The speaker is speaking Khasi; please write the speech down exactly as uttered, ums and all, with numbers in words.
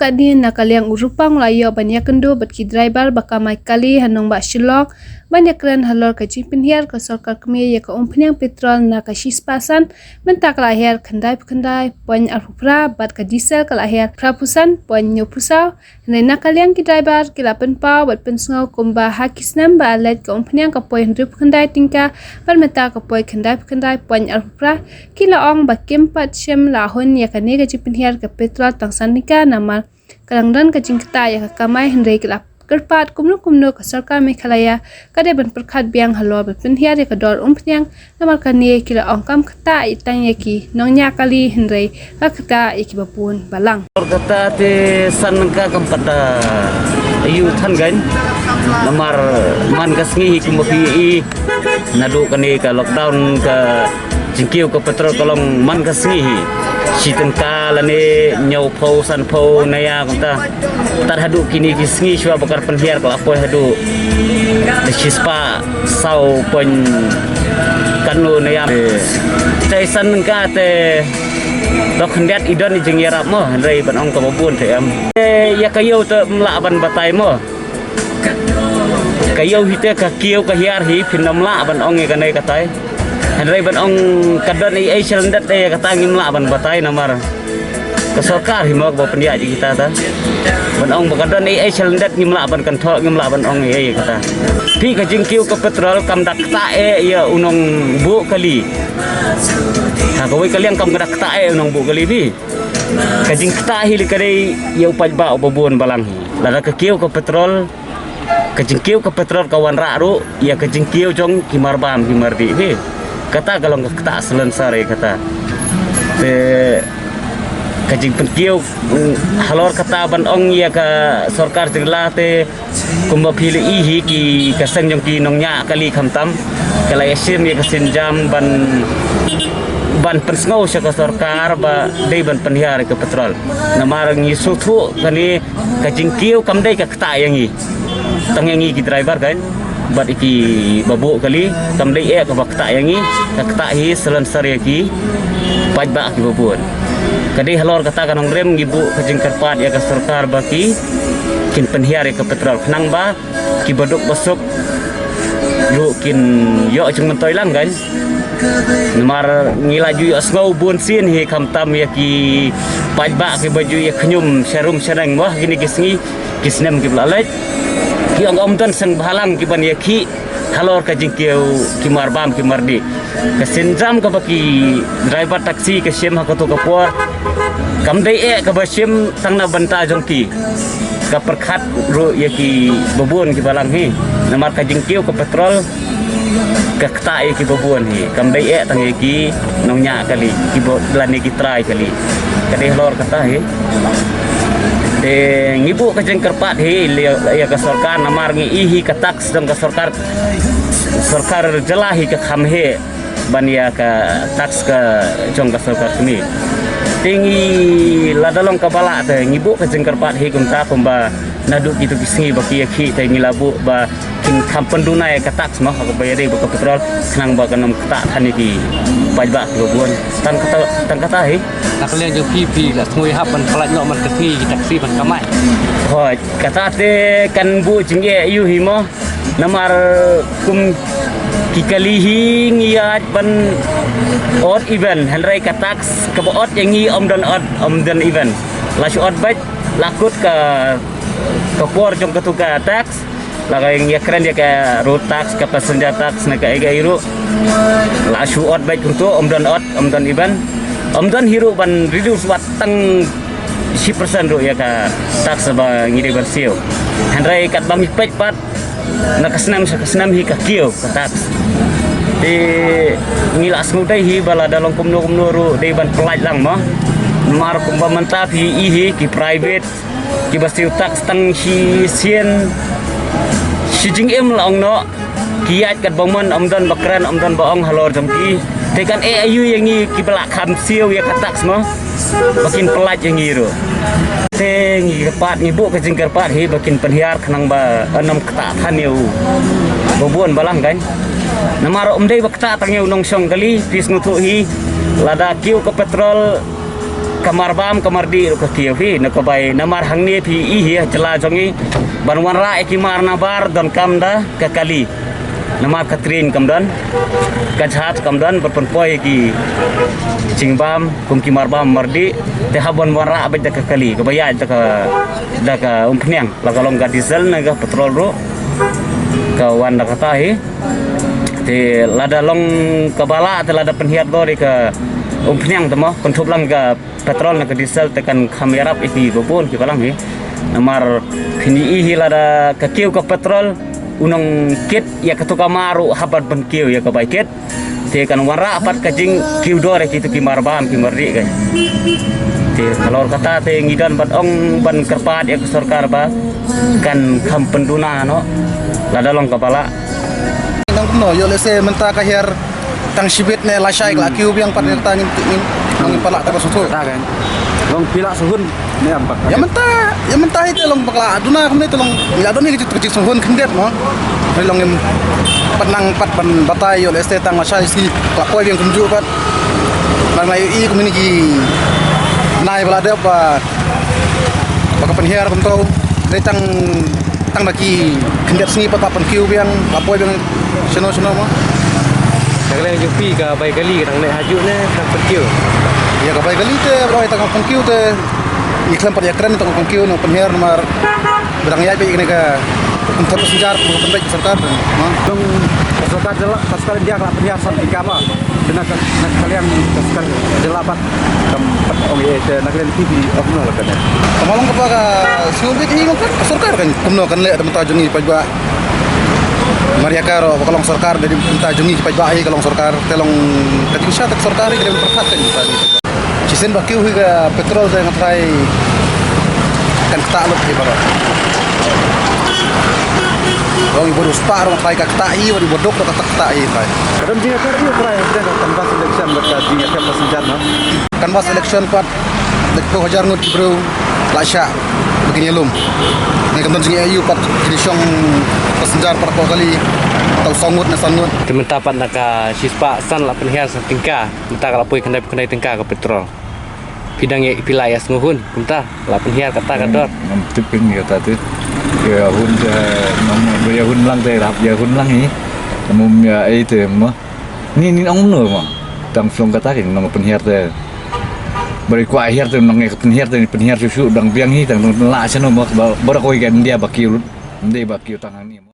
Hadien na ka liang u Rupang la ïoh ban ïakynduh bad ki driver ba kamai kali ha nongbah Shillong ban ïakren halor ka jingpynhiar ka sorkar kmie ïa ka umphniang petrol na ka shispah san, mynta ka la hiar khyndai phew khyndai point arphew phra bad ka diesel ka la hiar phra phew san point hynñiew phew saw. Hynrei na ka liang ki driver ki la pynpaw bad pynsngew kumba ha ki snem ba la leit ka umphniang ka poi hynriew phew khyndai tyngka bad mynta ka poi khyndai phew khyndai point arphew phra. Ki la ong ba kim pat shym la hun ïa kane ka jingpynhiar ka petrol tang san tyngka namar ka dang don ka jingktah ïa ka kamai, hynrei ki la kyrpad kumno kumno ka sorkar Meghalaya ka dei ban pyrkhat biang halor ban pynhiar ïa ka dor umphniang namar kane ki la ong kam ktah ïa tang ïa ki nongñiah kali hynrei ka ktah ïa kiba bun balang. Kata te san nangka kam pat da ïoh than gan namar man ka sngi hi kumba phi i naduh kane ka lockdown ka jingkiew ka petrol ka long man ka sngi hi. Shi tyngka lane hynñiew phew, san phew, naya kumta. Tad haduh kine ki sngi shuwa ba ka pynhiar ka la poi haduh da shispah saw point katno naya. Te san nangka te dok khyndiat i don i jingïarap mo, hynrei ban ong kaba bun te em. Te ïa ka ïew te ym lah ban batai mo. Ka ïew hi te ka kiew ka hiar hi phin ym lah ban ong ïa kane katai. Hynrei ban ong ka don ei ei shalyndet ïa kata ngim lah ban batai namar ka sorkar hi mo kaba pynïaid ïa kita ta. Ban ong ba ka don ei ei shalyndet ngim lah ban kynthoh, ngim lah ban ong ei ei ïa kata. Phi, ka jingkiew ka petrol kam da ktah eh ïa u nongbuh kali. Ha kawei ka liang kam da ktah eh u nongbuh kali phi. Ka jingktah hi lei ka dei ïa u paidbah uba bun balang hi. Lada ka kiew ka petrol, ka jingkiew ka petrol ka wanrah ruh ïa ka jingkiew jong ki marbam ki mardih hi. Kata ka long ka ktah salonsar ïa kata. Te ka jingpynkiew, mm, halor kata ban ong ïa ka sorkar jylla te kumba phi la i hi ki, ka seng jong ki nongñiah kali khamtam ka la ïashim ïa ka sienjam ban, ban pynsngew sha ka sorkar ba dei ban pynhiar ïa ka petrol. Namar ngi sngewthuh kane ka jingkiew kam dei ka ktah ïa ngi. Tang ïa ngi ki driver kan bad ïa kiba buh kali, kam dei eh kaba ktah ïa ngi, ka ktah hi salonsar ïa ki paidbah kiba bun. Ka dei halor kata ka nongrim ngi buh ka jingkyrpad ïa ka sorkar ba ki kin pynhiar ïa ka petrol khnang ba kiba duk ba suk ruh kin ïoh jingmyntoi lang kan. Namar ngi la ju ïohsngew bun sien hi khamtam ïa ki paidbah kiba ju ïa khñium sharum shaneng mo ha kine ki sngi ki snem kiba la leit. Ki ong ym don seng bhalang kiban ïakhih halor ka jingkiew ki marbam ki mardih. Ka sienjam kaba ki driver taxi ka shim ha kato ka por kam dei eh kaba shim tang na bynta jong ki. Ka pyrkhat ruh ïa kiba bun kiba lang hi. Namar ka jingkiew ka petrol ka ktah ïa kiba bun hi. Kam dei eh tang ïa ki nongñiah kali, kiba lane ki trai kali. Ka dei halor kata hi. Te ngi buh ka jingkyrpad hi ïa, ïa ka sorkar namar ngi i hi ka tax jong ka sorkar, sorkar jylla hi ka kham heh ban ïa ka tax ka jong ka sorkar kmie. Te ngi lada long kaba lah te ngi buh ka jingkyrpad hi kumta kumba naduh kito ki sngi ba ki ïakhih te ngi la buh ba kin kham pynduna ïa ka tax mo ha kaba ïadei bad ka petrol khnang ba kan ym ktah than ïa ki paidbah kiba bun. Tang kata, tang kata hi. Na ka liang jong phi, phi la sngewhap ban pynlait noh man ka sngi ki taxi ban kamai? Hooid, kata te kan buh jingeh aiu hi mo. Namar kum ki kali hi ngi ïaid ban ot even, hynrei ka tax kaba ot ïa ngi ym don ot, ym don even. La shu ot beit, la kut ka, ka por jong katu ka tax, la ka ïa kren ïa ka road tax, ka passenger tax, na ka ei ka ei ruh. La shu ot beit kumtu, ym don ot, ym don even. Ym don hi ruh ban reduce wat tang shi percent ruh ïa ka tax ba ngi dei ban siew. Hynrei katba ngi peit pat na ka snem sha ka snem hi ka kiew ka tax. Te ngi la sngewdei hi ba lada long kumno kumno ruh dei ban pynlait lang mo. Namar kumba mynta phi i hi ki private kiba siew tax tang shi sien shi jingim la ong noh. Ki ïaid katba mon, ym don ba kren, ym don ba ong halor jong ki. Te kan eh aiu ïa ngi kiba la kham siew ïa ka tax mo ba kin pynlait ïa ngi ruh. Te ngi kyrpad, ngi buh ka jingkyrpad hi ba kin pynhiar khnang ba kan ym ktah than ïa u ba bun balang kan. Namar ym dei ba ktah tang ïa u nongshong kali, phi sngewthuh hi. Lada kiew ka petrol Ka marbam ka mardih ruh ka kiew hi, na ka bai namar hangne phi i hi ha jylla jong i ban wanrah ïa ki mar nabar donkam da ka kali. Namar ka train kam don, ka jahaj kam don ban pynpoi ïa ki jingbam kum ki marbam mardih, te hap ban wanrah beit da ka kali, kaba ïaid da ka, da ka umphniang, la ka long ka diesel ne ka petrol ruh ka wan da kata hi. Te lada long kaba lah, te lada pynhiar dor ïa ka umphniang te mo, kynthup lang ka petrol na ka diesel te kan kham ïarap ïa ki babun ki balang hi. Namar phin i hi lada ka kiew ka petrol u nongkit ïa katu ka mar ruh hap ban pynkiew ïa ka bai kit. Te kan wanrah pat ka jingkiew dor ïa kitu ki marbam ki mardih ka. Te halor kata te ngi don ban ong ban kyrpad ïa ka sorkar ba kan kham pynduna noh lada long kaba lah. Nang kumno, ïoh lehse mynta ka hiar tang shibit ne lashai ka la kiew biang pat, nangta ngim, ngim, ngim pat lah te ba sngewthuh. Kata kan. Long phi lah sngewhun ne em pat? Ïa mynta, ïa mynta hi te long ba ka la duna kumne te long, ïa don hi ka jing, ka jingsngewhun khyndiat mo. Hynrei long ngim pat nang pat ban batai, ïoh lehse tang lashai sngi ka la poi biang kumjuh pat. Nang la ïohi kumne ki bnai ba la dep ba, ba ka pynhiar kumto. Dei tang Tang da ki khyndiat sngi pat ka pynkiew biang, ka poi biang shano shano mo. Ka liang jong phi ka bai kali ka dang leh hajuh ne ka dang pynkiew? Ïa ka bai kali te ba dang ïa tang ka pynkiew te. Ngi khlem pat ïa kren tang ka pynkiew, nang pynhiar namar ba dang ïaid beit kane ka pynthor passenger, ka pynbeit ka sorkar te mo. Dang ka sorkar jylla, ka sorkar India ka la pynhiar san tyngka ba. Te na ka, na ka liang ka sorkar jylla pat kam pat ong ïa te, na ka liang phi phi ong kumno la kane. Ka ma long kaba ka sngewbit hi mo, ka sorkar kan kumno kan leh da bynta jong ngi paidbah. Mar ïa ka ruh ba ka long sorkar da bynta jong ngi paidbah hi, ka long sorkar te long ka jingshisha te ka sorkar hi ka dei ban pyrkhat kan. Shisien ba kiew hi ka petrol te nga tharai kan ktah lut hi baroh. Ong i ba duk spah ruh nga tharai ka ktah hi, ong i ba duk ruh ka ktah hi tharai. Ka don jingïakhap ïa u trai hangtei ka canvass election bad ka jingïakhap passenger, no? Canvass election pat da ki phew hajar ngut ki briew la shah ba kin ïalum. Nga kam don jingïa ïa u pat ki dei shong passenger pat ko kali tau saw ngut ne san ngut. Te mynta pat na ka shispah san la pynhiar san tyngka, mynta ka la poi khyndai phew khyndai tyngka ka petrol. Phi dang ïa, phi la ïa sngewhun kumta la pynhiar kata ka dor. Ngam tip phi kata te. Ïa hun te, ngam ïa hun lang te, rap ïa hun lang hi. Ngam ïa ei te mo. Ni ni ong no mo. Tang song kata ki nong pynhiar te. Bari kwah hiar te nong pynhiar te, pynhiar shuh shuh dang biang hi tang la sha no mo ba, ba koi ka India ba kiew lut. Ndei ba kiew tang ni mo.